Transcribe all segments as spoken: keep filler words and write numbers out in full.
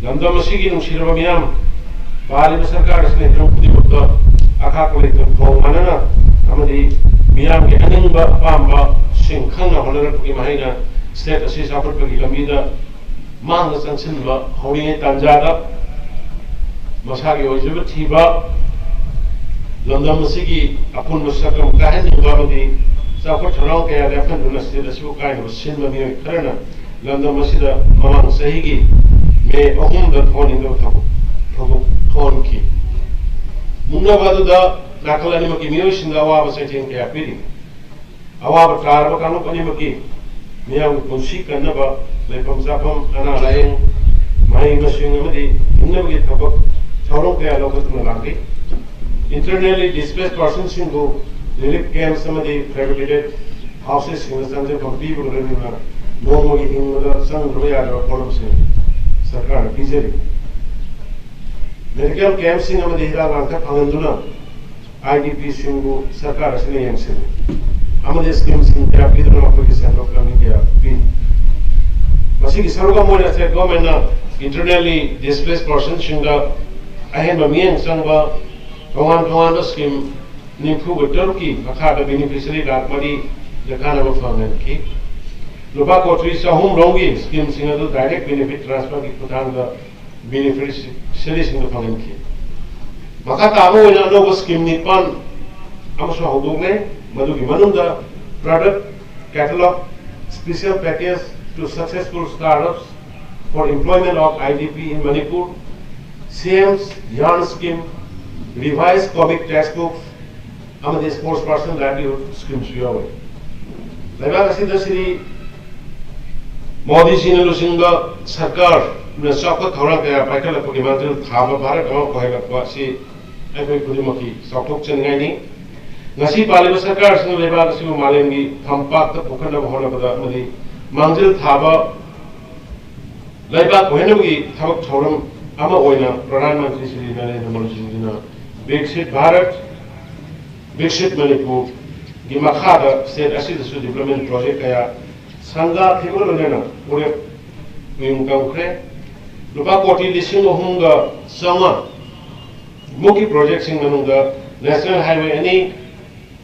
ꯂꯝꯗꯝ ꯑꯁꯤꯒꯤ ꯅꯨꯡꯁꯤꯔꯕ ꯃꯤꯌꯥꯝ, ꯄꯥꯜꯂꯤꯕ ꯁꯔꯀꯥꯔ ꯑꯁꯤꯅ ꯍꯤꯔꯝ ꯈꯨꯗꯤꯡꯃꯛꯇ ꯑꯈꯥꯛꯄ ꯂꯩꯇꯅ ꯊꯣꯡ ꯃꯥꯟꯅꯅ ꯑꯃꯗꯤ ꯃꯤꯌꯥꯝꯒꯤ ꯑꯅꯤꯡꯕ ꯑꯄꯥꯝꯕꯁꯤꯡ ꯈꯪꯅ ꯍꯣꯠꯅꯔꯛꯄꯒꯤ ꯃꯍꯩꯅ state ꯑꯁꯤ ꯆꯥꯎꯈꯠꯄꯒꯤ ꯂꯝꯕꯤꯗ ꯃꯥꯡꯗ ꯆꯪꯁꯤꯟꯕ ꯍꯧꯔꯤꯉꯩ ꯇꯥꯟꯖꯥꯗ ꯃꯁꯥꯒꯤ ꯑꯣꯏꯖꯕ ꯊꯤꯕ, ꯂꯝꯗꯝ ꯑꯁꯤꯒꯤ ꯑꯄꯨꯟꯕ ꯁꯛꯇꯝ ꯀꯥꯏꯍꯟꯅꯤꯡꯕ ꯑꯃꯗꯤ ꯆꯥꯎꯈꯠ ꯊꯧꯔꯥꯡ ꯀꯌꯥ ꯂꯦꯞꯍꯟꯗꯨꯅ state ꯑꯁꯤꯕꯨ ꯀꯥꯏꯅꯕ ꯁꯤꯟꯕ ꯃꯤꯑꯣꯏ ꯈꯔꯅ ꯂꯝꯗꯝ ꯑꯁꯤꯗ ꯃꯃꯥꯡ ꯆꯍꯤꯒꯤ ꯃꯦ ꯑꯍꯨꯝꯗ ꯊꯣꯛꯍꯟꯅꯤꯡꯗꯕ ꯊꯕꯛ ꯊꯧꯗꯣꯛ ꯊꯣꯛꯍꯟꯈꯤ꯫ ꯃꯨꯛꯅꯕ ꯑꯗꯨꯗ ꯅꯥꯀꯜ ꯑꯅꯤꯃꯛꯀꯤ ꯃꯤꯑꯣꯏꯁꯤꯡꯗ ꯑꯋꯥꯕ ꯆꯩꯊꯦꯡ ꯀꯌꯥ ꯄꯤꯔꯤ꯫ ꯑꯋꯥꯕ ꯇꯥꯔꯕ ꯀꯥꯡꯂꯨꯞ ꯑꯅꯤꯃꯛꯀꯤ ꯃꯤꯌꯥꯝꯒꯤ ꯄꯨꯟꯁꯤ ꯀꯟꯅꯕ ꯂꯩꯐꯝ ꯆꯥꯐꯝ, ꯑꯅꯥ ꯂꯥꯌꯦꯡ, ꯃꯍꯩ ꯃꯁꯤꯡ ꯑꯃꯗꯤ ꯍꯤꯡꯅꯕꯒꯤ ꯊꯕꯛ ꯊꯧꯔꯝ ꯀꯌꯥ ꯂꯧꯈꯠꯇꯨꯅ ꯂꯥꯛꯂꯤ꯫ Internally displaced personꯁꯤꯡꯕꯨ relief camps ꯑꯃꯗꯤ fabricated housesꯁꯤꯡꯗ ꯆꯪꯖꯐꯝ ꯄꯤꯕꯒ ꯂꯣꯏꯅꯅ ꯅꯣꯡꯃꯒꯤ ꯍꯤꯡꯕꯗ ꯆꯪꯗ꯭ꯔꯕ ꯌꯥꯗ꯭ꯔꯕ ꯄꯣꯠꯂꯝꯁꯤꯡ ꯁꯔꯀꯥꯔꯅ ꯄꯤꯖꯔꯤ꯫ Medical campꯁꯤꯡ ꯑꯃꯗꯤ ꯍꯤꯗꯥꯛ ꯂꯥꯡꯊꯛ ꯐꯪꯍꯟꯗꯨꯅ IDPꯁꯤꯡꯕꯨ ꯁꯔꯀꯥꯔ ꯑꯁꯤꯅ ꯌꯦꯡꯁꯤꯜꯂꯤ ꯑꯃꯗꯤ schemeꯁꯤꯡ ꯀꯌꯥ ꯄꯤꯗꯨꯅ ꯃꯈꯣꯏꯒꯤ ꯁꯦꯟꯊꯣꯛ ꯂꯝꯕꯤ ꯀꯌꯥ ꯄꯤ꯫ ꯃꯁꯤꯒꯤ ꯁꯔꯨꯛ ꯑꯃ ꯑꯣꯏꯅ state governmentꯅ internally displaced personꯁꯤꯡꯗ ꯑꯍꯦꯟꯕ ꯃꯤꯠꯌꯦꯡ ꯆꯪꯕ ꯇꯣꯉꯥꯟ ꯇꯣꯉꯥꯟꯕ scheme ꯅꯤꯐꯨꯒ ꯇꯔꯨꯛꯀꯤ ꯃꯈꯥꯗ beneficiary ꯂꯥꯈ ꯃꯔꯤꯗ ꯀꯥꯟꯅꯕ ꯐꯪꯍꯟꯈꯤ꯫ ꯂꯨꯄꯥ ꯀꯣꯇꯤ ꯆꯍꯨꯝ ꯔꯣꯝꯒꯤ schemeꯁꯤꯡ ꯑꯗꯨ direct benefit transferꯒꯤ ꯈꯨꯠꯊꯥꯡꯗ beneficiaryꯁꯤꯡꯗ ꯐꯪꯍꯟꯈꯤ꯫ ꯃꯈꯥ ꯇꯥꯕ ꯑꯣꯏꯅ ꯑꯅꯧꯕ scheme ꯅꯤꯄꯥꯟ ꯑꯃꯁꯨ ꯍꯧꯗꯣꯛꯂꯦ꯫ ꯃꯗꯨꯒꯤ ꯃꯅꯨꯡꯗ product catalog, special package to successful startups for employment of IDP in Manipur, CM's yarn scheme, revised comic textbooks ꯑꯃꯗꯤ sports person livelihood schemeꯁꯨ ꯌꯥꯎꯔꯤ꯫ ꯂꯩꯕꯥꯛ ꯑꯁꯤꯗ ꯁ꯭ꯔꯤ ꯃꯣꯗꯤꯖꯤꯅ ꯂꯨꯆꯤꯡꯕ ꯁꯔꯀꯥꯔꯅ ꯆꯥꯎꯈꯠ ꯊꯧꯔꯥꯡ ꯀꯌꯥ ꯄꯥꯏꯈꯠꯂꯛꯄꯒꯤ ꯃꯥꯡꯖꯤꯜ ꯊꯥꯕ ꯚꯥꯔꯠ ꯑꯃ ꯑꯣꯏꯍꯜꯂꯛꯄ ꯑꯁꯤ ꯑꯩꯈꯣꯏ ꯈꯨꯗꯤꯡꯃꯛꯀꯤ ꯆꯥꯎꯊꯣꯛꯆꯅꯤꯡꯉꯥꯏꯅꯤ꯫ ꯉꯁꯤ ꯄꯥꯜꯂꯤꯕ ꯁꯔꯀꯥꯔ ꯑꯁꯤꯅ ꯂꯩꯕꯥꯛ ꯑꯁꯤꯕꯨ ꯃꯥꯂꯦꯝꯒꯤ ꯐꯝꯄꯥꯛꯇ ꯄꯨꯈꯠꯅꯕ ꯍꯣꯠꯅꯕꯗ ꯑꯃꯗꯤ ꯃꯥꯡꯖꯤꯜ ꯊꯥꯕ ꯂꯩꯕꯥꯛ ꯑꯣꯏꯍꯟꯅꯕꯒꯤ ꯊꯕꯛ ꯊꯧꯔꯝ ꯑꯃ ꯑꯣꯏꯅ ꯄ꯭ꯔꯙꯥꯟ ꯃꯟꯇ꯭ꯔꯤ ꯁ꯭ꯔꯤ ꯅꯔꯦꯟꯗ꯭ꯔ ꯃꯣꯗꯤꯖꯤꯅ ꯕꯤꯛꯁꯤꯠ ꯚꯥꯔꯠ, ꯕꯤꯛꯁꯤꯠ ꯃꯅꯤꯄꯨꯔꯒꯤ ꯃꯈꯥꯗ state ꯑꯁꯤꯗꯁꯨ development project ꯀꯌꯥ ꯁꯪꯒꯥꯈꯤꯕꯒ ꯂꯣꯏꯅꯅ ꯎꯔꯦꯞ ꯃꯌꯨꯝ ꯀꯪꯈ꯭ꯔꯦ꯫ ꯂꯨꯄꯥ ꯀꯣꯇꯤ ꯂꯤꯁꯤꯡ ꯑꯍꯨꯝꯒ ꯆꯥꯝꯃꯉꯥ ꯃꯨꯛꯀꯤ ꯄ꯭ꯔꯣꯖꯦꯛꯁꯤꯡ ꯃꯅꯨꯡꯗ ꯅꯦꯁꯅꯦꯜ ꯍꯥꯏꯋꯦ ꯑꯅꯤ,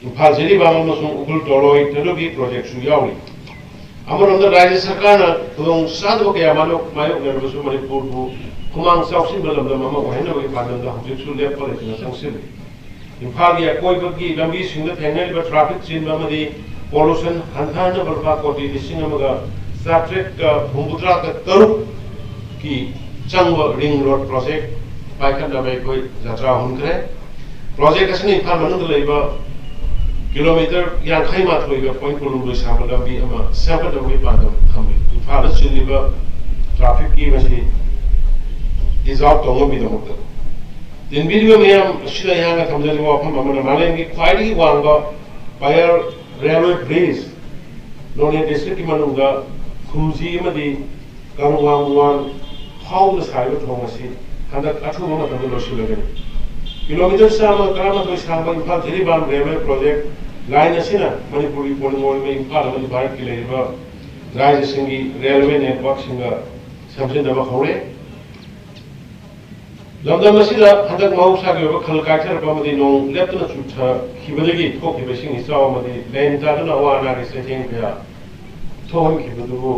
ꯏꯝꯐꯥꯜ ꯖꯤꯔꯤꯕꯥꯝ ꯑꯃꯁꯨꯡ ꯎꯈ꯭ꯔꯨꯜ ꯇꯣꯂꯣꯏ ꯇꯔꯨꯛꯀꯤ ꯄ꯭ꯔꯣꯖꯦꯛꯁꯨ ꯌꯥꯎꯔꯤ꯫ ꯑꯃꯔꯣꯝꯗ ꯔꯥꯖ꯭ꯌ ꯁꯔꯀꯥꯔꯅ ꯈꯨꯗꯣꯡ ꯆꯥꯗꯕ ꯀꯌꯥ ꯃꯥꯌꯣꯛ-, ꯃꯥꯌꯣꯛꯅꯔꯕꯁꯨ ꯃꯅꯤꯄꯨꯔꯕꯨ ꯈꯨꯃꯥꯡ ꯆꯥꯎꯁꯤꯟꯕ ꯂꯝꯗꯝ ꯑꯃ ꯑꯣꯏꯍꯟꯅꯕꯒꯤ ꯄꯥꯟꯗꯝꯗ ꯍꯧꯖꯤꯛꯁꯨ ꯂꯦꯞꯄ ꯂꯩꯇꯅ ꯆꯪꯁꯤꯜꯂꯤ꯫ ꯏꯝꯐꯥꯜꯒꯤ ꯑꯀꯣꯏꯕꯒꯤ ꯂꯝꯕꯤꯁꯤꯡꯗ ꯊꯦꯡꯅꯔꯤꯕ ꯇ꯭ꯔꯥꯐꯤꯛ ꯆꯤꯟꯕ ꯑꯃꯗꯤ ꯄꯣꯂꯨꯁꯟ ꯍꯟꯊꯍꯟꯅꯕ ꯂꯨꯄꯥ ꯀꯣꯇꯤ ꯂꯤꯁꯤꯡ ꯑꯃꯒ ꯆꯥꯇ꯭ꯔꯦꯠꯀ ꯍꯨꯝꯐꯨꯇꯔꯥꯒ ꯇꯔꯨꯛꯀꯤ ꯆꯪꯕ ꯔꯤꯡ ꯔꯣꯗ ꯄ꯭ꯔꯣꯖꯦꯛ ꯄꯥꯏꯈꯠꯅꯕ ꯑꯩꯈꯣꯏ ꯖꯥꯇ꯭ꯔꯥ ꯍꯨꯟꯈ꯭ꯔꯦ꯫ ꯄ꯭ꯔꯣꯖꯦꯛ ꯑꯁꯤꯅ ꯏꯝꯐꯥꯜ ꯃꯅꯨꯡꯗ ꯂꯩꯕ ꯀꯤꯂꯣꯃꯤꯇꯔ ꯌꯥꯡꯈꯩ ꯃꯥꯊꯣꯏꯒ ꯄꯣꯏꯟ ꯀꯨꯟꯍꯨꯝꯗꯣꯏ ꯁꯥꯡꯕ ꯂꯝꯕꯤ ꯑꯃ ꯁꯦꯝꯒꯠꯅꯕꯒꯤ ꯄꯥꯟꯗꯝ ꯊꯝꯂꯤ꯫ ꯏꯝꯐꯥꯜꯗ ꯆꯤꯜꯂꯤꯕ ꯇ꯭ꯔꯥꯐꯤꯛꯀꯤ ꯃꯁꯤ ꯏꯖꯥꯎ ꯇꯧꯅꯕꯒꯤꯗꯃꯛꯇ꯫ ꯇꯤꯟꯕꯤꯔꯤꯕ ꯃꯤꯌꯥꯝ ꯑꯁꯤꯗ ꯑꯩꯍꯥꯛꯅ ꯊꯝꯖꯅꯤꯡꯕ ꯋꯥꯐꯝ ꯑꯃꯅ, ꯃꯥꯂꯦꯝꯒꯤ ꯈ꯭ꯋꯥꯏꯗꯒꯤ ꯋꯥꯡꯕ ꯄꯥꯌꯔ ꯔꯦꯜꯋꯦ ꯕ꯭ꯔꯤꯖ ꯅꯣꯅꯦ ꯗꯤꯁꯇ꯭ꯔꯤꯛꯀꯤ ꯃꯅꯨꯡꯗ ꯈꯨꯝꯖꯤ ꯑꯃꯗꯤ ꯀꯪꯋꯥꯡ ꯋꯥꯟ ꯐꯥꯎꯅ ꯁꯥꯔꯤꯕ ꯊꯣꯡ ꯑꯁꯤ ꯍꯟꯗꯛ ꯑꯊꯨꯕ ꯃꯇꯝꯗ ꯂꯣꯏꯁꯤꯜꯂꯒꯅꯤ꯫ ꯀꯤꯂꯣꯃꯤꯇꯔ ꯆꯥꯝꯃ ꯇꯔꯥꯃꯥꯊꯣꯏ ꯁꯥꯡꯕ Imphal Jiribam railway project line ꯑꯁꯤꯅ ꯃꯅꯤꯄꯨꯔꯒꯤ ꯄꯣꯂꯤꯡ ꯑꯣꯏꯔꯤꯕ ꯏꯝꯐꯥꯜ ꯑꯃꯗꯤ ꯚꯥꯔꯠꯀꯤ ꯂꯩꯔꯤꯕ ꯔꯥꯖ꯭ꯌꯁꯤꯡꯒꯤ ꯔꯦꯜꯋꯦ ꯅꯦꯠꯋꯥꯔꯛꯁꯤꯡꯒ ꯁꯝꯖꯤꯟꯅꯕ ꯍꯧꯔꯦ꯫ ꯂꯝꯗꯝ ꯑꯁꯤꯗ ꯍꯟꯗꯛ ꯃꯍꯧꯁꯥꯒꯤ ꯑꯣꯏꯕ ꯈꯜ ꯀꯥꯏꯊꯔꯛꯄ ꯑꯃꯗꯤ ꯅꯣꯡ ꯂꯦꯞꯇꯅ ꯆꯨꯊꯈꯤꯕꯗꯒꯤ ꯊꯣꯛꯈꯤꯕ ꯏꯁꯤꯡ ꯏꯆꯥꯎ ꯑꯃꯗꯤ ꯂꯦꯟ ꯇꯥꯗꯨꯅ ꯑꯋꯥ ꯑꯅꯥꯒꯤ ꯆꯩꯊꯦꯡ ꯀꯌꯥ ꯊꯣꯛꯍꯟꯈꯤꯕꯗꯨꯕꯨ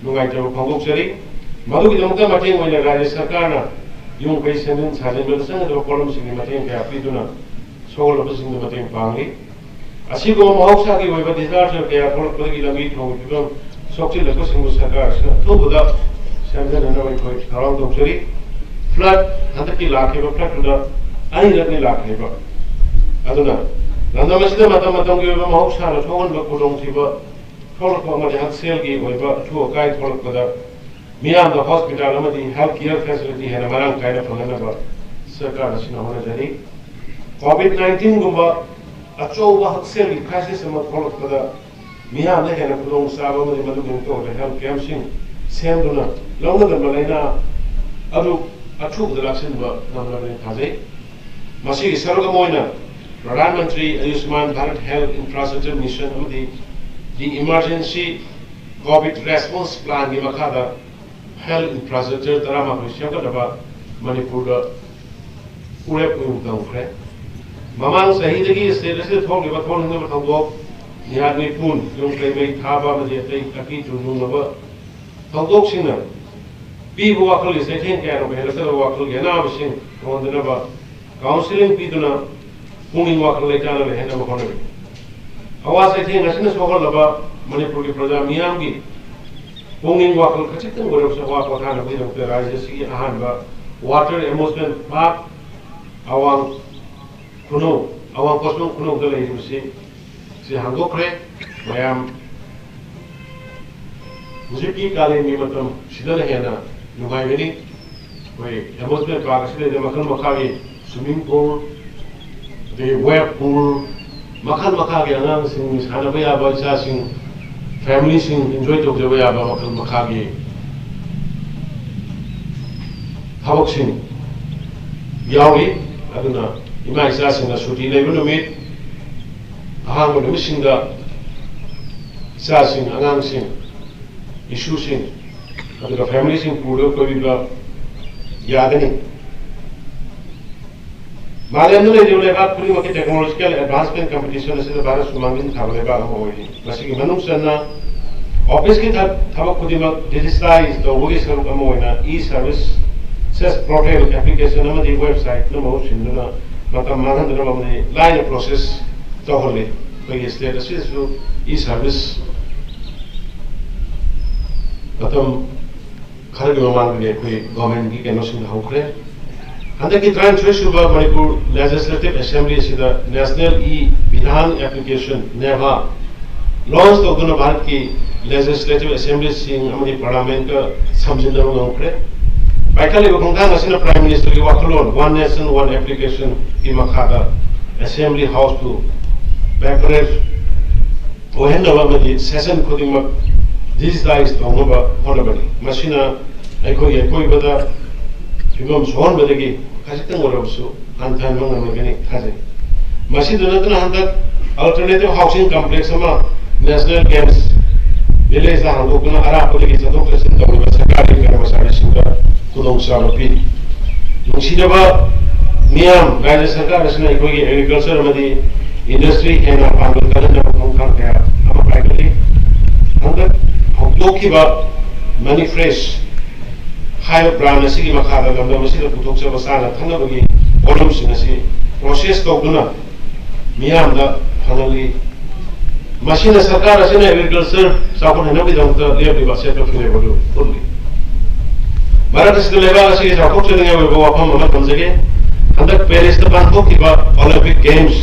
ꯅꯨꯡꯉꯥꯏꯇꯕ ꯐꯣꯡꯗꯣꯛꯆꯔꯤ꯫ ꯃꯗꯨꯒꯤꯗꯃꯛꯇ ꯃꯇꯦꯡ ꯑꯣꯏꯅ ꯔꯥꯖ꯭ꯌ ꯁꯔꯀꯥꯔꯅ ꯌꯨꯝ ꯀꯩ ꯁꯦꯝꯖꯤꯟ ꯁꯥꯖꯤꯟꯕꯗ ꯆꯪꯒꯗꯕ ꯄꯣꯠꯂꯝꯁꯤꯡꯒꯤ ꯃꯇꯦꯡ ꯀꯌꯥ ꯄꯤꯗꯨꯅ ꯁꯣꯛꯍꯜꯂꯕꯁꯤꯡꯗ ꯃꯇꯦꯡ ꯄꯥꯡꯂꯤ꯫ ꯑꯁꯤꯒꯨꯝꯕ ꯃꯍꯧꯁꯥꯒꯤ ꯑꯣꯏꯕ disaster ꯀꯌꯥ ꯊꯣꯛꯂꯛꯄꯗꯒꯤ ꯂꯝꯕꯤ ꯊꯣꯡꯒꯤ ꯐꯤꯕꯝ ꯁꯣꯛꯆꯤꯜꯂꯛꯄꯁꯤꯡꯕꯨ ꯁꯔꯀꯥꯔ ꯑꯁꯤꯅ ꯑꯊꯨꯕꯗ ꯁꯦꯝꯖꯤꯟꯅꯅꯕ ꯑꯩꯈꯣꯏ ꯊꯧꯔꯥꯡ ꯇꯧꯖꯔꯤ꯫ ꯐ꯭ꯂꯠ, ꯍꯟꯗꯛꯀꯤ ꯂꯥꯛꯈꯤꯕ ꯐ꯭ꯂꯠꯇꯨꯗ ꯑꯅꯤꯔꯛꯅꯤ ꯂꯥꯛꯈꯤꯕ꯫ ꯑꯗꯨꯅ ꯂꯝꯗꯝ ꯑꯁꯤꯗ ꯃꯇꯝ ꯃꯇꯝꯒꯤ ꯑꯣꯏꯕ ꯃꯍꯧꯁꯥꯅ ꯊꯣꯛꯍꯟꯕ ꯈꯨꯗꯣꯡꯊꯤꯕ ꯊꯣꯛꯂꯛꯄ ꯑꯃꯗꯤ ꯍꯛꯁꯦꯜꯒꯤ ꯑꯣꯏꯕ ꯑꯊꯨ ꯑꯀꯥꯏ ꯊꯣꯛꯂꯛꯄꯗ ꯃꯤꯌꯥꯝꯗ ꯍꯣꯁꯄꯤꯇꯥꯜ ꯑꯃꯗꯤ health care facility ꯍꯦꯟꯅ ꯃꯔꯥꯡ ꯀꯥꯏꯅ ꯐꯪꯍꯟꯅꯕ ꯁꯔꯀꯥꯔ ꯑꯁꯤꯅ ꯍꯣꯠꯅꯖꯔꯤ꯫ COVID nineteenꯒꯨꯝꯕ ꯑꯆꯧꯕ ꯍꯛꯁꯦꯜꯒꯤ crisis ꯑꯃ ꯊꯣꯛꯂꯛꯄꯗ ꯃꯤꯌꯥꯝꯗ ꯍꯦꯟꯅ ꯈꯨꯗꯣꯡ ꯆꯥꯕ ꯑꯃꯗꯤ ꯃꯗꯨꯒꯤ ꯃꯇꯨꯡꯗ health campꯁꯤꯡ ꯁꯦꯝꯗꯨꯅ ꯂꯧꯅꯒꯟꯕ ꯂꯥꯏꯅꯥ ꯑꯗꯨ ꯑꯊꯨꯕꯗ ꯂꯥꯛꯁꯤꯟꯕ ꯉꯝꯅꯕꯅꯤ ꯊꯥꯖꯩ꯫ ꯃꯁꯤꯒꯤ ꯁꯔꯨꯛ ꯑꯃ ꯑꯣꯏꯅ ꯄ꯭ꯔꯙꯥꯟ ꯃꯟꯇ꯭ꯔꯤ ꯑꯌꯨꯁꯃꯥꯟ ꯚꯥꯔꯠ Health Infrastructure Mission ꯑꯃꯗꯤ the Emergency COVID Response Planꯒꯤ ꯃꯈꯥꯗ ꯍꯦꯜꯊ ꯏꯟꯐ꯭ꯔꯥꯁ꯭ꯇ꯭ꯔꯛꯆꯔ ꯇꯔꯥꯃꯥꯄꯜ ꯁꯦꯝꯒꯠꯅꯕ ꯃꯅꯤꯄꯨꯔꯗ ꯎꯔꯦꯞ ꯎꯌꯨꯡ ꯇꯝꯈ꯭ꯔꯦ꯫ ꯃꯃꯥꯡ ꯆꯍꯤꯗꯒꯤ ꯁ꯭ꯇꯦꯠ ꯑꯁꯤꯗ ꯊꯣꯛꯂꯤꯕ ꯊꯣꯛꯅꯤꯡꯗꯕ ꯊꯧꯗꯣꯛ, ꯃꯤꯍꯥꯠ ꯃꯤꯄꯨꯟ, ꯌꯨꯝ ꯀꯩ ꯃꯩ ꯊꯥꯕ ꯑꯃꯗꯤ ꯑꯇꯩ ꯑꯀꯤ ꯇꯨ ꯅꯨꯡꯅꯕ ꯊꯧꯗꯣꯛꯁꯤꯡꯅ ꯄꯤꯕ ꯋꯥꯈꯜꯒꯤ ꯆꯩꯊꯦꯡ ꯀꯌꯥꯅ ꯑꯣꯏꯍꯜꯂꯛꯀꯗꯕ ꯋꯥꯈꯜꯒꯤ ꯑꯅꯥꯕꯁꯤꯡ ꯊꯣꯟꯗꯅꯕ ꯀꯥꯎꯟꯁꯤꯂꯤꯡ ꯄꯤꯗꯨꯅ ꯄꯨꯛꯅꯤꯡ ꯋꯥꯈꯜ ꯂꯩꯇꯥꯅ ꯂꯩꯍꯟꯅꯕ ꯍꯣꯠꯅꯔꯤ꯫ ꯑꯋꯥ ꯆꯩꯊꯦꯡ ꯑꯁꯤꯅ ꯁꯣꯛꯍꯜꯂꯕ ꯃꯅꯤꯄꯨꯔꯒꯤ ꯄ꯭ꯔꯖꯥ ꯃꯤꯌꯥꯝꯒꯤ ꯄꯨꯛꯅꯤꯡ ꯋꯥꯈꯜ ꯈꯖꯤꯛꯇꯪ ꯑꯣꯏꯔꯕꯁꯨ ꯑꯋꯥ ꯄꯣꯊꯥꯅꯕꯒꯤꯗꯃꯛꯇ ꯔꯥꯖ꯭ꯌ ꯑꯁꯤꯒꯤ ꯑꯍꯥꯟꯕ ꯋꯥꯇꯔ ꯑꯦꯃ꯭ꯌꯨꯁꯃꯦꯟ ꯄꯥꯔꯛ ꯑꯋꯥꯡ ꯈꯨꯅꯧ, ꯑꯋꯥꯡ ꯄꯣꯠꯁꯪ ꯈꯨꯅꯧꯗ ꯂꯩꯔꯤꯕꯁꯤ ꯁꯤ ꯍꯥꯡꯗꯣꯛꯈ꯭ꯔꯦ꯫ ꯃꯌꯥꯝ ꯍꯧꯖꯤꯛꯀꯤ ꯀꯥꯂꯦꯟꯒꯤ ꯃꯇꯝ ꯁꯤꯗꯅ ꯍꯦꯟꯅ ꯅꯨꯡꯉꯥꯏꯒꯅꯤ꯫ ꯑꯩꯈꯣꯏ ꯑꯦꯃ꯭ꯌꯨꯁꯃꯦꯟ ꯄꯥꯔꯛ ꯑꯁꯤꯗꯩꯗ ꯃꯈꯜ ꯃꯈꯥꯒꯤ ꯁ꯭ꯋꯤꯃꯤꯡ ꯄꯨꯜ, ꯑꯗꯒꯤ ꯋꯦꯕ ꯄꯨꯜ, ꯃꯈꯜ ꯃꯈꯥꯒꯤ ꯑꯉꯥꯡꯁꯤꯡ ꯁꯥꯟꯅꯕ ꯌꯥꯕ, ꯏꯆꯥꯁꯤꯡ, ꯐꯦꯃꯤꯂꯤꯁꯤꯡ ꯏꯟꯖꯣꯏ ꯇꯧꯖꯕ ꯌꯥꯕ ꯃꯈꯜ ꯃꯈꯥꯒꯤ ꯊꯕꯛꯁꯤꯡ ꯌꯥꯎꯔꯤ꯫ ꯑꯗꯨꯅ ꯏꯃꯥ ꯏꯆꯥꯁꯤꯡꯅ ꯁꯨꯇꯤ ꯂꯩꯕ ꯅꯨꯃꯤꯠ, ꯑꯍꯥꯡꯕ ꯅꯨꯃꯤꯠꯁꯤꯡꯗ ꯏꯆꯥꯁꯤꯡ, ꯑꯉꯥꯡꯁꯤꯡ, ꯏꯁꯨꯁꯤꯡ, ꯑꯗꯨꯒ ꯐꯦꯃꯤꯂꯤꯁꯤꯡ ꯄꯨꯔꯒ ꯀꯣꯏꯕꯤꯕ ꯌꯥꯒꯅꯤ꯫ ꯃꯥꯂꯦꯝꯗ ꯂꯩꯔꯤꯕ ꯂꯩꯕꯥꯛ ꯈꯨꯗꯤꯡꯃꯛꯀꯤ ꯇꯦꯛꯅꯣꯂꯣꯖꯤꯀꯦꯜ ꯑꯦꯗꯚꯥꯟꯁꯃꯦꯟ ꯀꯝꯄꯤꯇꯤꯁꯟ ꯑꯁꯤꯗ ꯚꯥꯔꯠꯁꯨ ꯃꯥꯡꯖꯤꯜ ꯊꯥꯕ ꯂꯩꯕꯥꯛ ꯑꯃ ꯑꯣꯏꯔꯤ꯫ ꯃꯁꯤꯒꯤ ꯃꯅꯨꯡ ꯆꯟꯅ ꯑꯣꯐꯤꯁꯀꯤ ꯊ-, ꯊꯕꯛ ꯈꯨꯗꯤꯡꯃꯛ ꯗꯤꯖꯤꯇꯥꯏꯖ ꯇꯧꯕꯒꯤ ꯁꯔꯨꯛ ꯑꯃ ꯑꯣꯏꯅ ꯏ ꯁꯔꯚꯤꯁ ꯁꯦꯁ ꯄꯣꯔꯇꯦꯜ, ꯑꯦꯄ꯭ꯂꯤꯀꯦꯁꯟ ꯑꯃꯗꯤ ꯋꯦꯕꯁꯥꯏꯠꯅ ꯃꯍꯨꯠ ꯁꯤꯟꯗꯨꯅ ꯃꯇꯝ ꯃꯥꯡꯍꯟꯗꯅꯕ ꯑꯃꯗꯤ ꯂꯥꯏꯅ ꯄ꯭ꯔꯣꯁꯦꯁ ꯇꯧꯍꯜꯂꯤ꯫ ꯑꯩꯈꯣꯏꯒꯤ ꯁ꯭ꯇꯦꯠ ꯑꯁꯤꯗꯁꯨ ꯏ ꯁꯔꯚꯤꯁ ꯃꯇꯝ ꯈꯔꯒꯤ ꯃꯃꯥꯡꯗꯒꯤ ꯑꯩꯈꯣꯏ ꯒꯣꯔꯃꯦꯟꯒꯤ ꯀꯩꯅꯣꯁꯤꯡꯗ ꯍꯧꯈ꯭ꯔꯦ꯫ ꯍꯟꯗꯛꯀꯤ ꯇꯔꯥꯅꯤꯊꯣꯏ ꯁꯨꯕ ꯃꯅꯤꯄꯨꯔ ꯂꯦꯖꯤꯁꯂꯦꯇꯤꯚ ꯑꯦꯁꯦꯝꯕ꯭ꯂꯤ ꯑꯁꯤꯗ ꯅꯦꯁꯅꯦꯜ ꯏ ꯕꯤꯙꯥꯟ ꯑꯦꯄ꯭ꯂꯤꯀꯦꯁꯟ, ꯅꯦꯚꯥ, ꯂꯣꯟꯆ ꯇꯧꯗꯨꯅ ꯚꯥꯔꯠꯀꯤ ꯂꯦꯖꯤꯁꯂꯦꯇꯤꯚ ꯑꯦꯁꯦꯝꯕ꯭ꯂꯤꯁꯤꯡ ꯑꯃꯗꯤ ꯄꯥꯔꯂꯥꯃꯦꯟꯠꯀ ꯁꯝꯖꯤꯟꯅꯕ ꯉꯝꯈ꯭ꯔꯦ꯫ ꯄꯥꯏꯈꯠꯂꯤꯕ ꯈꯣꯡꯊꯥꯡ ꯑꯁꯤꯅ ꯄ꯭ꯔꯥꯏꯝ ꯃꯤꯅꯤꯁꯇꯔꯒꯤ ꯋꯥꯈꯜꯂꯣꯟ ꯋꯥꯟ ꯅꯦꯁꯟ ꯋꯥꯟ ꯑꯦꯄ꯭ꯂꯤꯀꯦꯁꯟꯒꯤ ꯃꯈꯥꯗ ꯑꯦꯁꯦꯝꯕ꯭ꯂꯤ ꯍꯥꯎꯁꯄꯨ ꯄꯦꯄꯔꯂꯦꯁ ꯑꯣꯏꯍꯟꯅꯕ ꯑꯃꯗꯤ ꯁꯦꯁꯟ ꯈꯨꯗꯤꯡꯃꯛ ꯗꯤꯖꯤꯇꯥꯏꯖ ꯇꯧꯅꯕ ꯍꯣꯠꯅꯕꯅꯤ꯫ ꯃꯁꯤꯅ ꯑꯩꯈꯣꯏꯒꯤ ꯑꯀꯣꯏꯕꯗ ꯐꯤꯕꯝ ꯁꯣꯛꯍꯟꯕꯗꯒꯤ ꯈꯖꯤꯛꯇꯪ ꯑꯣꯏꯔꯕꯁꯨ ꯍꯟꯊꯍꯟꯕ ꯉꯝꯂꯒꯅꯤ ꯈꯟꯖꯩ꯫ ꯃꯁꯤꯗ ꯅꯠꯇꯅ ꯍꯟꯗꯛ ꯑꯜꯇꯔꯅꯦꯇꯤꯚ ꯍꯥꯎꯁꯤꯡ ꯀꯝꯄ꯭ꯂꯦꯛꯁ ꯑꯃ ꯅꯦꯁꯅꯦꯜ ꯒꯦꯝꯁ ꯚꯤꯂꯦꯖꯇ ꯍꯥꯡꯗꯣꯛꯇꯨꯅ ꯑꯔꯥꯞꯄꯗꯒꯤ ꯆꯠꯊꯣꯛ ꯆꯠꯁꯤꯟ ꯇꯧꯔꯤꯕ ꯁꯔꯀꯥꯔꯒꯤ ꯀꯔꯃꯆꯥꯔꯤꯁꯤꯡꯗ ꯈꯨꯗꯣꯡꯆꯥꯕ ꯄꯤ꯫ ꯅꯨꯡꯁꯤꯔꯕ ꯃꯤꯌꯥꯝ, ꯔꯥꯖ꯭ꯌ ꯁꯔꯀꯥꯔ ꯑꯁꯤꯅ ꯑꯩꯈꯣꯏꯒꯤ agriculture ꯑꯃꯗꯤ industry ꯍꯦꯟꯅ ꯄꯥꯡꯒꯜ ꯀꯜꯍꯟꯅꯕ ꯈꯣꯡꯊꯥꯡ ꯀꯌꯥ ꯑꯃ ꯄꯥꯏꯈꯠꯂꯤ꯫ ꯍꯟꯗꯛ ꯍꯧꯗꯣꯛꯈꯤꯕ Money Fresh ꯍꯥꯏꯕ brand ꯑꯁꯤꯒꯤ ꯃꯈꯥꯗ ꯂꯝꯗꯝ ꯑꯁꯤꯗ ꯄꯨꯊꯣꯛꯆꯕ ꯆꯥꯅ ꯊꯛꯅꯕꯒꯤ ꯄꯣꯠꯂꯝꯁꯤꯡ ꯑꯁꯤ process ꯇꯧꯗꯨꯅ ꯃꯤꯌꯥꯝꯗ ꯐꯪꯍꯜꯂꯤ꯫ ꯃꯁꯤꯅ ꯁꯔꯀꯥꯔ ꯑꯁꯤꯅ agriculture ꯆꯥꯎꯈꯠꯍꯟꯅꯕꯒꯤꯗꯃꯛꯇ ꯂꯦꯞꯂꯤꯕ ꯑꯆꯦꯠꯄ ꯐꯤꯔꯦꯞ ꯑꯗꯨ ꯎꯠꯂꯤ꯫ ꯃꯔꯛ ꯑꯁꯤꯗ ꯂꯩꯕꯥꯛ ꯑꯁꯤꯒꯤ ꯆꯥꯎꯊꯣꯛꯆꯅꯤꯡꯉꯥꯏ ꯑꯣꯏꯕ ꯋꯥꯐꯝ ꯑꯃ ꯊꯝꯖꯒꯦ꯫ ꯍꯟꯗꯛ Paris ꯇ ꯄꯥꯡꯊꯣꯛꯈꯤꯕ Olympic Games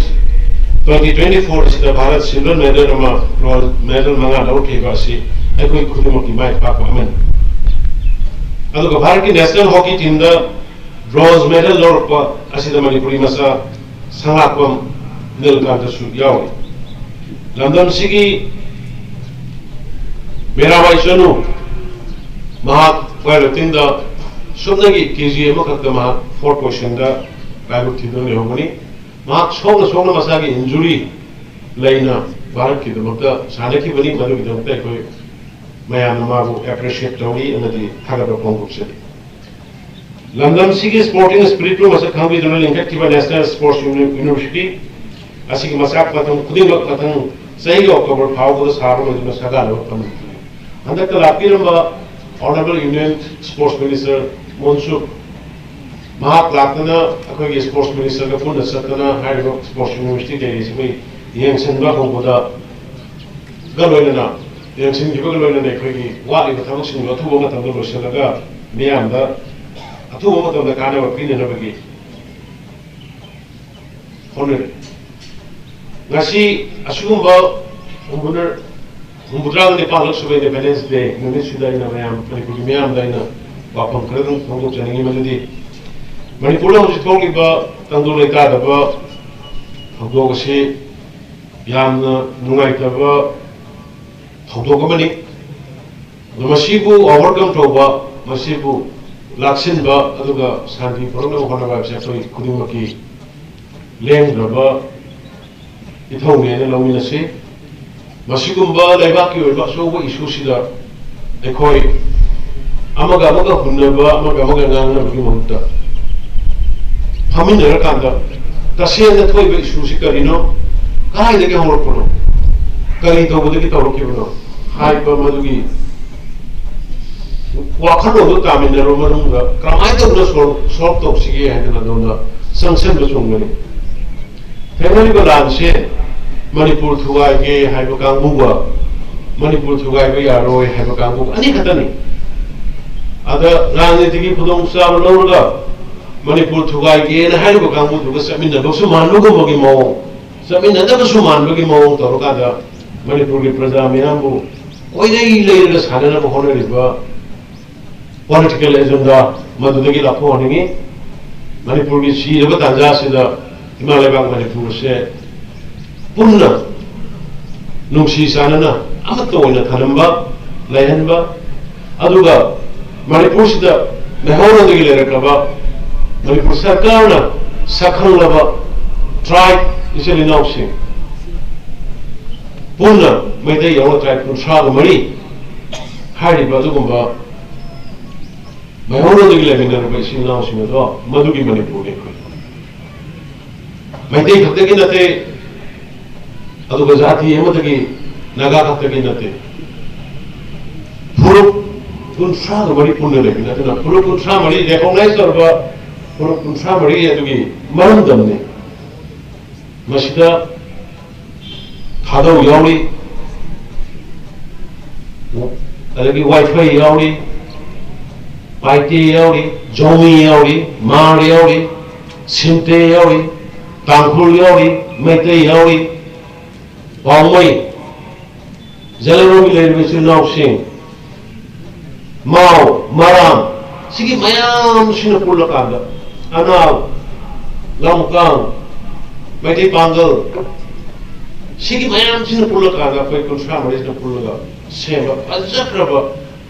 twenty twenty-four ꯑꯁꯤꯗ ꯚꯥꯔꯠ silver medal ꯑꯃ, bronze medal ꯃꯉꯥ ꯂꯧꯔꯛꯈꯤꯕ ꯑꯁꯤ ꯑꯩꯈꯣꯏ ꯈꯨꯗꯤꯡꯃꯛꯀꯤ ꯃꯥꯏ ꯄꯥꯛꯄ ꯑꯃꯅꯤ꯫ ꯑꯗꯨꯒ ꯚꯥꯔꯠꯀꯤ national hockey team ꯗ bronze medal ꯂꯧꯔꯛꯄ ꯑꯁꯤꯗ ꯃꯅꯤꯄꯨꯔꯤ ꯃꯆꯥ ꯁꯉꯥꯛꯄꯝ ꯅꯤꯜꯀꯥꯟꯇꯁꯨ ꯌꯥꯎꯔꯤ꯫ ꯂꯝꯗꯝꯁꯤꯒꯤ ꯃꯤꯔꯥꯕꯥꯏ ꯆꯅꯨ, ꯃꯍꯥꯛ weight lifting ꯗ ꯁꯨꯞꯅꯒꯤ K G ꯑꯃꯈꯛꯇ ꯃꯍꯥꯛ fourth position ꯗ ꯂꯥꯏꯕꯛ ꯊꯤꯗꯨꯅ ꯂꯩꯍꯧꯕꯅꯤ꯫ ꯃꯍꯥꯛ ꯁꯣꯛꯅ ꯁꯣꯛꯅ ꯃꯁꯥꯒꯤ injury ꯂꯩꯅ ꯚꯥꯔꯠꯀꯤꯗꯃꯛꯇ ꯁꯥꯟꯅꯈꯤꯕꯅꯤ꯫ ꯃꯗꯨꯒꯤꯗꯃꯛꯇ ꯑꯩꯈꯣꯏ ꯃꯌꯥꯝꯅ ꯃꯥꯕꯨ appreciate ꯇꯧꯔꯤ ꯑꯃꯗꯤ ꯊꯥꯒꯠꯄ ꯐꯣꯡꯗꯣꯛꯆꯔꯤ꯫ ꯂꯝꯗꯝꯁꯤꯒꯤ sporting spirit ꯄꯨ ꯃꯁꯛ ꯈꯪꯕꯤꯗꯨꯅ ꯂꯤꯡꯈꯠꯈꯤꯕ National Sports Uni-, University ꯑꯁꯤꯒꯤ ꯃꯆꯥꯛ ꯃꯊꯨꯝ ꯈꯨꯗꯤꯡꯃꯛ ꯃꯊꯪ ꯆꯍꯤꯒꯤ October ꯐꯥꯎꯕꯗ ꯁꯥꯕ ꯂꯣꯏꯗꯨꯅ ꯁꯪꯒꯥꯅꯕ ꯇꯝꯕꯤꯈꯤ꯫ ꯍꯟꯗꯛꯇ ꯂꯥꯛꯄꯤꯔꯝꯕ Honourable Union Sports Minister ꯃꯣꯟꯁꯨꯈ, ꯃꯍꯥꯛ ꯂꯥꯛꯇꯨꯅ ꯑꯩꯈꯣꯏꯒꯤ sports minister ꯒ ꯄꯨꯟꯅ ꯆꯠꯇꯅ ꯍꯥꯏꯔꯤꯕ sports university ꯂꯩꯔꯤꯁꯤ ꯑꯩꯈꯣꯏ ꯌꯦꯡꯁꯤꯟꯕ ꯍꯧꯕꯗꯒ ꯂꯣꯏꯅꯅ, ꯌꯦꯡꯁꯤꯟꯈꯤꯕꯒ ꯂꯣꯏꯅꯅ ꯑꯩꯈꯣꯏꯒꯤ ꯋꯥꯠꯂꯤꯕ ꯊꯕꯛꯁꯤꯡꯗꯨ ꯑꯊꯨꯕ ꯃꯇꯝꯗ ꯂꯣꯏꯁꯤꯜꯂꯒ ꯃꯤꯌꯥꯝꯗ ꯑꯊꯨꯕ ꯃꯇꯝꯗ ꯀꯥꯟꯅꯕ ꯄꯤꯅꯅꯕꯒꯤ ꯍꯣꯠꯅꯔꯤ꯫ ꯉꯁꯤ ꯑꯁꯤꯒꯨꯝꯕ ꯍꯨꯝꯐꯨ-, ꯍꯨꯝꯐꯨꯇꯔꯥꯒ ꯅꯤꯄꯥꯜꯂꯛ ꯁꯨꯕ Independence Day ꯅꯨꯃꯤꯠꯁꯤꯗ ꯑꯩꯅ ꯃꯌꯥꯝ, ꯃꯅꯤꯄꯨꯔꯒꯤ ꯃꯤꯌꯥꯝꯗ ꯑꯩꯅ ꯋꯥꯐꯝ ꯈꯔꯗꯪ ꯐꯣꯡꯗꯣꯛꯆꯅꯤꯡꯉꯤ꯫ ꯃꯗꯨꯗꯤ ꯃꯅꯤꯄꯨꯔꯗ ꯍꯧꯖꯤꯛ ꯊꯣꯛꯂꯤꯕ ꯇꯪꯗꯨ ꯂꯩꯇꯥꯗꯕ ꯊꯧꯗꯣꯛ ꯑꯁꯤ ꯌꯥꯝꯅ ꯅꯨꯡꯉꯥꯏꯇꯕ ꯊꯧꯗꯣꯛ ꯑꯃꯅꯤ꯫ ꯑꯗꯣ ꯃꯁꯤꯕꯨ overcome ꯇꯧꯕ, ꯃꯁꯤꯕꯨ ꯂꯥꯛꯁꯤꯟꯕ, ꯑꯗꯨꯒ ꯁꯥꯟꯇꯤ ꯄꯨꯔꯛꯅꯕ ꯍꯣꯠꯅꯕ ꯍꯥꯏꯕꯁꯦ ꯑꯩꯈꯣꯏ ꯈꯨꯗꯤꯡꯃꯛꯀꯤ ꯂꯦꯡꯗ꯭ꯔꯕ ꯏꯊꯧꯅꯦꯅ ꯂꯧꯃꯤꯟꯅꯁꯤ꯫ ꯃꯁꯤꯒꯨꯝꯕ ꯂꯩꯕꯥꯛꯀꯤ ꯑꯣꯏꯕ ꯑꯆꯧꯕ issue ꯁꯤꯗ ꯑꯩꯈꯣꯏ ꯑꯃꯒ ꯑꯃꯒ ꯍꯨꯟꯅꯕ, ꯑꯃꯒ ꯑꯃꯒ ꯉꯥꯡꯅꯕꯒꯤ ꯃꯍꯨꯠꯇ ꯐꯝꯃꯤꯟꯅꯔꯀꯥꯟꯗ ꯇꯁꯦꯡꯅ ꯊꯣꯛꯏꯕ ꯏꯁꯨꯁꯤ ꯀꯔꯤꯅꯣ, ꯀꯗꯥꯏꯗꯒꯤ ꯍꯧꯔꯛꯄꯅꯣ, ꯀꯔꯤ ꯇꯧꯕꯗꯒꯤ ꯇꯧꯔꯛꯈꯤꯕꯅꯣ ꯍꯥꯏꯕ ꯃꯗꯨꯒꯤ ꯋꯥꯈꯜꯂꯣꯟꯗꯨ ꯇꯥꯃꯤꯟꯅꯔꯕ ꯃꯇꯨꯡꯗ ꯀꯔꯝꯍꯥꯏꯅ ꯇꯧꯗꯅ ꯁꯣꯜꯕ ꯇꯧꯁꯤꯒꯦ ꯍꯥꯏꯗꯅ ꯑꯗꯣꯝꯗ ꯆꯪꯁꯤꯟꯕ ꯆꯨꯝꯒꯅꯤ꯫ ꯊꯦꯡꯅꯔꯤꯕ ꯂꯥꯟꯁꯦ ꯃꯅꯤꯄꯨꯔ ꯊꯨꯒꯥꯏꯒꯦ ꯍꯥꯏꯕ ꯀꯥꯡꯕꯨꯒ ꯃꯅꯤꯄꯨꯔ ꯊꯨꯒꯥꯏꯕ ꯌꯥꯔꯣꯏ ꯍꯥꯏꯕ ꯀꯥꯡꯕꯨ ꯑꯅꯤꯈꯛꯇꯅꯤ꯫ ꯑꯗ ꯔꯥꯖꯅꯤꯇꯤꯒꯤ ꯈꯨꯗꯣꯡꯆꯥꯕ ꯂꯧꯔꯒ ꯃꯅꯤꯄꯨꯔ ꯊꯨꯒꯥꯏꯒꯦꯅ ꯍꯥꯏꯔꯤꯕ ꯀꯥꯡꯕꯨꯗꯨꯒ ꯆꯠꯃꯤꯟꯅꯕꯁꯨ ꯃꯥꯟꯕꯒꯨꯝꯕꯒꯤ ꯃꯑꯣꯡ, ꯆꯠꯃꯤꯟꯅꯗꯕꯁꯨ ꯃꯥꯟꯕꯒꯤ ꯃꯑꯣꯡ ꯇꯧꯔꯀꯥꯟꯗ ꯃꯅꯤꯄꯨꯔꯒꯤ ꯄ꯭ꯔꯖꯥ ꯃꯤꯌꯥꯝꯕꯨ ꯀꯣꯏꯂꯩ ꯂꯩꯔꯒ ꯁꯥꯟꯅꯅꯕ ꯍꯣꯠꯅꯔꯤꯕ ꯄꯣꯂꯤꯇꯤꯀꯦꯜ ꯑꯦꯖꯦꯟꯗꯥ ꯃꯗꯨꯗꯒꯤ ꯂꯥꯞꯊꯣꯛꯍꯟꯅꯤꯡꯉꯤ꯫ ꯃꯅꯤꯄꯨꯔꯒꯤ ꯁꯤꯔꯕ ꯇꯥꯟꯖꯥꯁꯤꯗ ꯏꯃꯥ ꯂꯩꯕꯥꯛ ꯃꯅꯤꯄꯨꯔꯁꯦ ꯄꯨꯟꯅ ꯅꯨꯡꯁꯤ ꯆꯥꯟꯅꯅ ꯑꯃꯠꯇ ꯑꯣꯏꯅ ꯊꯅꯝꯕ, ꯂꯩꯍꯟꯕ, ꯑꯗꯨꯒ ꯃꯅꯤꯄꯨꯔꯁꯤꯗ ꯃꯩꯍꯧꯔꯣꯟꯗꯒꯤ ꯂꯩꯔꯛꯂꯕ ꯃꯅꯤꯄꯨꯔ ꯁꯔꯀꯥꯔꯅ ꯁꯛꯈꯪꯂꯕ ꯇ꯭ꯔꯥꯏꯕ ꯏꯆꯤꯜ ꯏꯅꯥꯎꯁꯤꯡ ꯄꯨꯟꯅ ꯃꯩꯇꯩ ꯌꯥꯎꯅ ꯇ꯭ꯔꯥꯏꯕ ꯀꯨꯟꯊ꯭ꯔꯥꯒ ꯃꯔꯤ ꯍꯥꯏꯔꯤꯕ ꯑꯗꯨꯒꯨꯝꯕ ꯃꯩꯍꯧꯔꯣꯟꯗꯒꯤ ꯂꯩꯃꯤꯟꯅꯔꯕ ꯏꯆꯤꯜ ꯏꯅꯥꯎꯁꯤꯡ ꯑꯗꯣ ꯃꯗꯨꯒꯤ ꯃꯅꯤꯄꯨꯔꯅꯤ ꯑꯩꯈꯣꯏ꯫ ꯃꯩꯇꯩ ꯈꯛꯇꯒꯤ ꯅꯠꯇꯦ, ꯑꯗꯨꯒ ꯖꯥꯇꯤ ꯑꯃꯗꯒꯤ ꯅꯥꯒꯥ ꯈꯛꯇꯒꯤ ꯅꯠꯇꯦ꯫ ꯐꯨꯔꯨꯞ ꯀꯨꯟꯊ꯭ꯔꯥꯒ ꯃꯔꯤ ꯄꯨꯟꯅ ꯂꯩꯃꯤꯟꯅꯗꯨꯅ ꯐꯨꯔꯨꯞ ꯀꯨꯟꯊ꯭ꯔꯥ ꯃꯔꯤ ꯔꯦꯀꯣꯛꯅꯥꯏꯖ ꯇꯧꯔꯕ ꯐꯨꯔꯨꯞ ꯀꯨꯟꯊ꯭ꯔꯥ ꯃꯔꯤ ꯑꯗꯨꯒꯤ ꯃꯔꯝꯗꯝꯅꯤ꯫ ꯃꯁꯤꯗ ꯊꯥꯗꯧ ꯌꯥꯎꯔꯤ, ꯑꯗꯒꯤ ꯋꯥꯏꯐꯩ ꯌꯥꯎꯔꯤ, ꯄꯥꯏꯇꯦ ꯌꯥꯎꯔꯤ, ꯖꯣꯃꯤ ꯌꯥꯎꯔꯤ, ꯃꯥꯔ ꯌꯥꯎꯔꯤ, ꯁꯤꯝꯇꯦ ꯌꯥꯎꯔꯤ, ꯇꯥꯡꯈꯨꯜ ꯌꯥꯎꯔꯤ, ꯃꯩꯇꯩ ꯌꯥꯎꯔꯤ, ꯄꯥꯎꯃꯩ, ꯖꯂꯔꯣꯝꯒꯤ ꯂꯩꯔꯤꯕ ꯏꯆꯤꯜ ꯏꯅꯥꯎꯁꯤꯡ, ꯃꯥꯎ, ꯃꯔꯥꯝ, ꯁꯤꯒꯤ ꯃꯌꯥꯝꯁꯤꯅ ꯄꯨꯜꯂꯀꯥꯟꯗ, ꯑꯅꯥꯜ, ꯂꯝꯀꯥꯡ, ꯃꯩꯇꯩ ꯄꯥꯡꯒꯜ, ꯁꯤꯒꯤ ꯃꯌꯥꯝꯁꯤꯅ ꯄꯨꯜꯂꯀꯥꯟꯗ ꯑꯩꯈꯣꯏ ꯀꯨꯟꯊ꯭ꯔꯥ ꯃꯔꯤꯁꯤꯅ ꯄꯨꯜꯂꯒ ꯁꯦꯝꯕ ꯐꯖꯈ꯭ꯔꯕ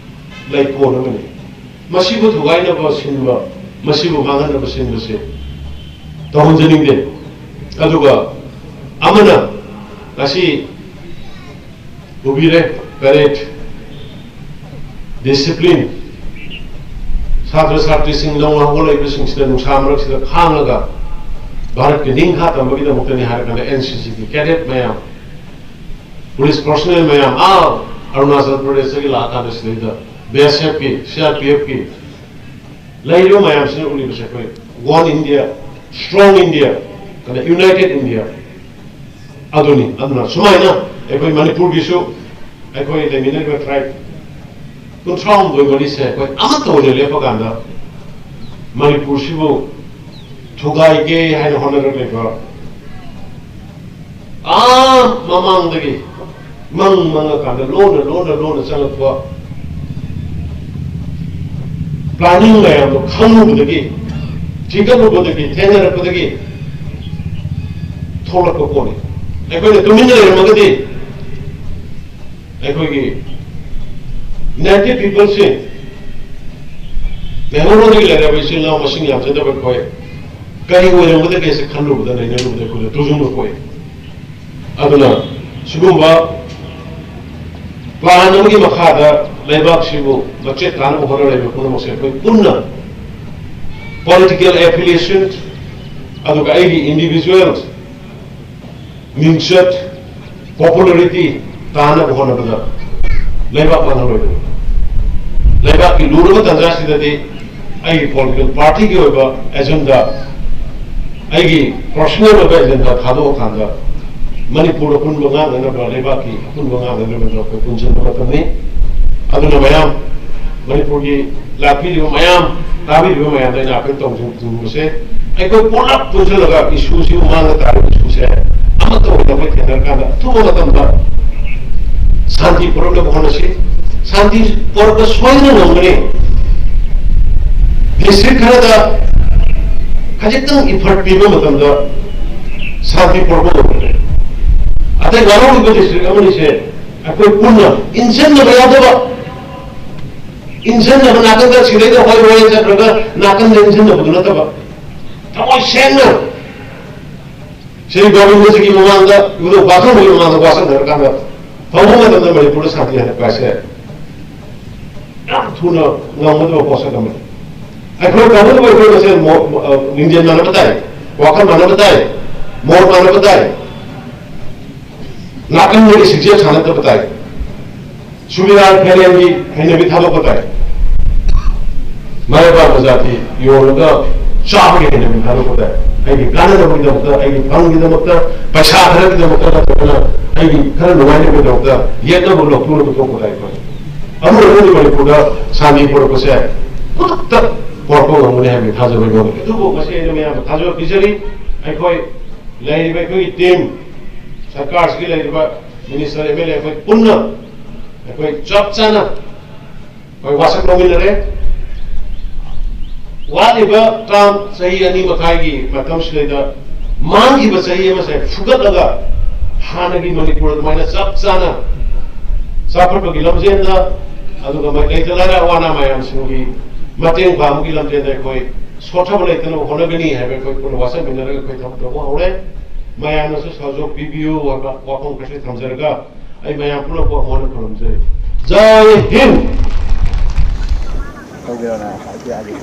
ꯂꯩꯀꯣꯜ ꯑꯃꯅꯤ꯫ ꯃꯁꯤꯕꯨ ꯊꯨꯒꯥꯏꯅꯕ ꯁꯤꯟꯕ, ꯃꯁꯤꯕꯨ ꯃꯥꯡꯍꯟꯅꯕ ꯁꯤꯟꯕꯁꯦ ꯇꯧꯍꯟꯖꯅꯤꯡꯗꯦ꯫ ꯑꯗꯨꯒ ꯑꯃꯅ ꯉꯁꯤ ꯎꯕꯤꯔꯦ, ꯄꯦꯔꯦꯗ, ꯗꯤꯁꯤꯄ꯭ꯂꯤꯟ, ꯁꯥꯇ꯭ꯔ ꯁꯥꯇ꯭ꯔꯤꯁꯤꯡ ꯅꯧꯅ ꯍꯧꯒꯠꯂꯛꯏꯕꯁꯤꯡꯁꯤꯗ ꯅꯨꯡꯁꯥ ꯃꯔꯛꯁꯤꯗ ꯈꯥꯡꯂꯒ ꯚꯥꯔꯠꯀꯤ ꯅꯤꯡꯈꯥ ꯇꯝꯕꯒꯤꯗꯃꯛꯇꯅꯤ ꯍꯥꯏꯔꯀꯥꯟꯗ N C C ꯒꯤ cadet ꯃꯌꯥꯝ, police personnel ꯃꯌꯥꯝ ꯑꯥ ꯑꯔꯨꯅꯥꯆꯜ ꯄ꯭ꯔꯗꯦꯁꯇꯒꯤ ꯂꯥꯛꯑꯀꯥꯟꯗ ꯁꯤꯗꯩꯗ B S F ꯀꯤ, C R P F ꯀꯤ ꯂꯩꯔꯤꯕ ꯃꯌꯥꯝꯁꯤꯅ ꯎꯠꯂꯤꯕꯁꯦ ꯑꯩꯈꯣꯏ one India, strong India, ꯑꯗ united India ꯑꯗꯨꯅꯤ꯫ ꯑꯗꯨꯅ ꯁꯨꯃꯥꯏꯅ ꯑꯩꯈꯣꯏ ꯃꯅꯤꯄꯨꯔꯒꯤꯁꯨ ꯑꯩꯈꯣꯏ ꯂꯩꯃꯤꯟꯅꯔꯤꯕ tribe ꯀꯨꯟꯊ꯭ꯔꯥ ꯍꯨꯝꯗꯣꯏ ꯃꯔꯤꯁꯦ ꯑꯩꯈꯣꯏ ꯑꯃꯠꯇ ꯑꯣꯏꯅ ꯂꯦꯞꯄ ꯀꯥꯟꯗ ꯃꯅꯤꯄꯨꯔꯁꯤꯕꯨ ꯊꯨꯒꯥꯏꯒꯦ ꯍꯥꯏꯅ ꯍꯣꯠꯅꯔꯛꯂꯤꯕ ꯑꯥ ꯃꯃꯥꯡꯗꯒꯤ ꯃꯪ ꯃꯪꯉꯀꯥꯟꯗ ꯂꯣꯟꯅ ꯂꯣꯟꯅ ꯂꯣꯟꯅ ꯆꯪꯉꯛꯄ planning ꯃꯌꯥꯝꯗꯣ ꯈꯪꯉꯨꯕꯗꯒꯤ, ꯊꯤꯒꯠꯂꯨꯕꯗꯒꯤ, ꯊꯦꯡꯅꯔꯛꯄꯗꯒꯤ ꯊꯣꯛꯂꯛꯄ ꯄꯣꯠꯅꯤ꯫ ꯑꯩꯈꯣꯏꯅ ꯇꯨꯃꯤꯟꯅ ꯂꯩꯔꯝꯃꯒꯗꯤ ꯑꯩꯈꯣꯏꯒꯤ native peopleꯁꯤꯡ, ꯃꯦꯍꯣꯔꯣꯟꯗꯒꯤ ꯂꯩꯔꯕ ꯏꯆꯤꯜ ꯏꯅꯥꯎ ꯃꯁꯤꯡ ꯌꯥꯝꯖꯗꯕ ꯑꯩꯈꯣꯏ ꯀꯔꯤ ꯑꯣꯏꯔꯝꯒꯗꯒꯦꯁꯦ ꯈꯜꯂꯨꯕꯗ, ꯅꯩꯅꯔꯨꯕꯗ ꯑꯩꯈꯣꯏꯗ ꯇꯨꯖꯨꯡꯕ ꯄꯣꯛꯏ꯫ ꯑꯗꯨꯅ ꯁꯤꯒꯨꯝꯕ plan ꯑꯃꯒꯤ ꯃꯈꯥꯗ ꯂꯩꯕꯥꯛꯁꯤꯕꯨ ꯃꯆꯦꯠ ꯇꯥꯅꯕ ꯍꯣꯠꯅꯔꯤꯕ ꯄꯨꯝꯅꯃꯛꯁꯦ ꯑꯩꯈꯣꯏ ꯄꯨꯟꯅ political affiliation, ꯑꯗꯨꯒ ꯑꯩꯒꯤ individual ꯃꯤꯡꯆꯠ, popularity ꯇꯥꯅꯕ ꯍꯣꯠꯅꯕꯗ ꯂꯩꯕꯥꯛ ꯃꯥꯡꯍꯜꯂꯣꯏꯗꯕꯅꯤ꯫ ꯂꯩꯕꯥꯛꯀꯤ ꯂꯨꯔꯕ ꯇꯥꯟꯖꯥꯁꯤꯗꯗꯤ ꯑꯩꯒꯤ political partyꯒꯤ ꯑꯣꯏꯕ agenda, ꯑꯩꯒꯤ personal ꯑꯣꯏꯕ agenda ꯊꯥꯗꯣꯛꯑꯀꯥꯟꯗ ꯃꯅꯤꯄꯨꯔ ꯑꯄꯨꯟꯕ ꯉꯥꯛꯅꯅꯕ, ꯂꯩꯕꯥꯛꯀꯤ ꯑꯄꯨꯟꯕ ꯉꯥꯛꯅꯅꯕ ꯑꯩꯈꯣꯏ ꯄꯨꯟꯁꯤꯟꯕ ꯃꯇꯝꯅꯤ꯫ ꯑꯗꯨꯅ ꯃꯌꯥꯝ, ꯃꯅꯤꯄꯨꯔꯒꯤ ꯂꯥꯛꯄꯤꯔꯤꯕ ꯃꯌꯥꯝ, ꯇꯥꯕꯤꯔꯤꯕ ꯃꯌꯥꯝꯗ ꯑꯩꯅ appeal ꯇꯧꯖꯅꯤꯡꯕꯁꯦ, ꯑꯩꯈꯣꯏ ꯄꯨꯂꯞ ꯄꯨꯟꯁꯤꯜꯂꯒ issueꯁꯤ, ꯃꯃꯥꯡꯗ ꯇꯥꯔꯤꯕ issueꯁꯦ ꯑꯃꯠꯇ ꯑꯣꯏꯅ ꯑꯩꯈꯣꯏ ꯊꯦꯡꯅꯔꯀꯥꯟꯗ ꯑꯊꯨꯕ ꯃꯇꯝꯗ ꯁꯥꯟꯇꯤ ꯄꯨꯔꯛꯅꯕ ꯍꯣꯠꯅꯁꯤ꯫ ꯁꯥꯟꯇꯤ ꯄꯨꯔꯛꯄ ꯁꯣꯏꯗꯅ ꯉꯝꯒꯅꯤ꯫ District ꯈꯔꯗ ꯈꯖꯤꯛꯇꯪ effort ꯄꯤꯕ ꯃꯇꯝꯗ ꯁꯥꯟꯇꯤ ꯄꯨꯔꯛꯄ ꯉꯝꯒꯅꯤ꯫ ꯑꯇꯩ ꯋꯥꯔꯧꯔꯤꯕ district ꯑꯃꯅꯤꯁꯦ ꯑꯩꯈꯣꯏ ꯄꯨꯟꯅ ꯏꯟꯁꯤꯟꯅꯕ ꯌꯥꯎꯗꯕ, ꯏꯟꯁꯤꯟꯅꯕ ꯅꯥꯀꯟꯗ ꯁꯤꯗꯩꯗ ꯍꯣꯏ ꯍꯣꯏ ꯆꯠꯈ꯭ꯔꯒ ꯅꯥꯀꯟꯗ ꯏꯟꯁꯤꯟꯅꯕꯗꯨ ꯅꯠꯇꯕ, ꯊꯃꯣꯏ ꯁꯦꯡꯅ ꯁ꯭ꯔꯤ ꯒꯣꯕꯤꯟꯗꯖꯤꯒꯤ ꯃꯃꯥꯡꯗ, ꯏꯕꯨꯙꯧ ꯕꯥꯊꯧꯒꯤ ꯃꯃꯥꯡꯗ ꯋꯥꯁꯛꯅꯔꯀꯥꯟꯗ ꯐꯪꯕ ꯃꯇꯝꯗ ꯃꯅꯤꯄꯨꯔꯗ ꯁꯥꯟꯇꯤ ꯍꯥꯏꯅ ꯄꯥꯏꯁꯦ ꯌꯥꯝ ꯊꯨꯅ ꯉꯝꯒꯗꯕ ꯄꯣꯠꯁꯛ ꯑꯃꯅꯤ꯫ ꯑꯩꯈꯣꯏ ꯀꯥꯡꯕꯨ ꯑꯩꯈꯣꯏ ꯃꯁꯦꯟ ꯃꯣ-, ꯑ, ꯂꯤꯡꯖꯦꯜ ꯃꯥꯟꯅꯕ ꯇꯥꯏ, ꯋꯥꯈꯜ ꯃꯥꯟꯅꯕ ꯇꯥꯏ, ꯃꯣꯠ ꯃꯥꯟꯅꯕ ꯇꯥꯏ, ꯅꯥꯀꯟꯗꯒꯤ ꯁꯤꯛꯆꯦꯜ ꯁꯥꯟꯅꯗꯕ ꯇꯥꯏ꯫ ꯁꯨꯕꯤꯗꯥꯔ ꯐꯦꯂꯦꯟꯒꯤ ꯍꯩꯅꯕꯤ ꯊꯥꯗꯣꯛꯄ ꯇꯥꯏ꯫ ꯃꯔꯩꯕꯥꯛ ꯃꯖꯥꯇꯤ ꯌꯣꯜꯂꯒ ꯆꯥꯕꯒꯤ ꯍꯩꯅꯕꯤ ꯊꯥꯗꯣꯛꯄ ꯇꯥꯏ꯫ ꯑꯩꯒꯤ ꯀꯥꯟꯅꯅꯕꯒꯤꯗꯃꯛꯇ, ꯑꯩꯒꯤ ꯐꯪꯒꯤꯗꯃꯛꯇ, ꯄꯩꯁꯥ ꯈꯔꯒꯤꯗꯃꯛꯇ ꯅꯠꯇ꯭ꯔꯒꯅ ꯑꯩꯒꯤ ꯈꯔ ꯅꯨꯡꯉꯥꯏꯅꯕꯒꯤꯗꯃꯛꯇ ꯌꯦꯠꯅꯕ ꯂꯧꯊꯣꯛꯅꯕ ꯊꯣꯛꯄ ꯇꯥꯏ ꯑꯩꯈꯣꯏ꯫ ꯑꯃꯨꯛ ꯑꯃꯨꯛ ꯃꯅꯤꯄꯨꯔꯗ ꯁꯥꯟꯇꯤ ꯄꯨꯔꯛꯄꯁꯦ ꯈꯨꯗꯛꯇ ꯄꯨꯔꯛꯄ ꯉꯝꯒꯅꯤ ꯍꯥꯏꯕꯒꯤ ꯊꯥꯖꯕ ꯑꯩꯉꯣꯟꯗ ꯂꯩ꯫ ꯑꯗꯨꯕꯨ ꯉꯁꯤ ꯑꯩꯅ ꯃꯌꯥꯝꯗ ꯊꯥꯖꯕ ꯄꯤꯖꯔꯤ꯫ ꯑꯩꯈꯣꯏ ꯂꯩꯔꯤꯕ ꯑꯩꯈꯣꯏꯒꯤ ꯇꯤꯝ, ꯁꯔꯀꯥꯔꯁꯤꯒꯤ ꯂꯩꯔꯤꯕ ꯃꯤꯅꯤꯁꯇꯔ, ꯑꯦꯝ ꯑꯦꯜ ꯑꯦ ꯑꯩꯈꯣꯏ ꯄꯨꯟꯅ ꯑꯩꯈꯣꯏ ꯆꯞ ꯆꯥꯅ ꯑꯩꯈꯣꯏ ꯋꯥꯁꯛ ꯂꯧꯃꯤꯟꯅꯔꯦ꯫ ꯋꯥꯠꯂꯤꯕ ꯇꯥꯝ ꯆꯍꯤ ꯑꯅꯤ ꯃꯈꯥꯏꯒꯤ ꯃꯇꯝꯁꯤꯗꯩꯗ ꯃꯥꯡꯈꯤꯕ ꯆꯍꯤ ꯑꯃꯁꯦ ꯐꯨꯒꯠꯂꯒ ꯍꯥꯟꯅꯒꯤ ꯃꯅꯤꯄꯨꯔ ꯑꯗꯨꯃꯥꯏꯅ ꯆꯞ ꯆꯥꯅ ꯆꯥꯎꯈꯠꯄꯒꯤ ꯂꯝꯖꯦꯜꯗ, ꯑꯗꯨꯒ ꯃ-, ꯂꯩꯇ ꯂꯥꯏꯔ ꯑꯋꯥ ꯑꯅꯥ ꯃꯌꯥꯝꯁꯤꯡꯒꯤ ꯃꯇꯦꯡ ꯄꯥꯡꯕꯒꯤ ꯂꯝꯖꯦꯜꯗ ꯑꯩꯈꯣꯏ ꯁꯣꯠꯊꯕ ꯂꯩꯇꯅꯕ ꯍꯣꯠꯅꯒꯅꯤ ꯍꯥꯏꯕ ꯑꯩꯈꯣꯏ ꯄꯨꯟꯅ ꯋꯥꯁꯛꯃꯤꯟꯅꯔꯒ ꯑꯩꯈꯣꯏ ꯊꯕꯛ ꯇꯧꯕ ꯍꯧꯔꯦ꯫ ꯃꯌꯥꯝꯅꯁꯨ ꯁꯍꯖꯣꯛ ꯄꯤꯕꯤꯌꯨ ꯍꯥꯏꯕ ꯋꯥꯐꯝ ꯈꯔꯁꯨ ꯊꯝꯖꯔꯒ ꯑꯩ ꯃꯌꯥꯝ ꯄꯨꯝꯅꯃꯛꯄꯨ ꯑꯃꯨꯛ ꯍꯟꯅ ꯈꯨꯔꯨꯝꯖꯔꯤ꯫ ꯖꯥꯏ ꯍꯤꯟꯗ꯫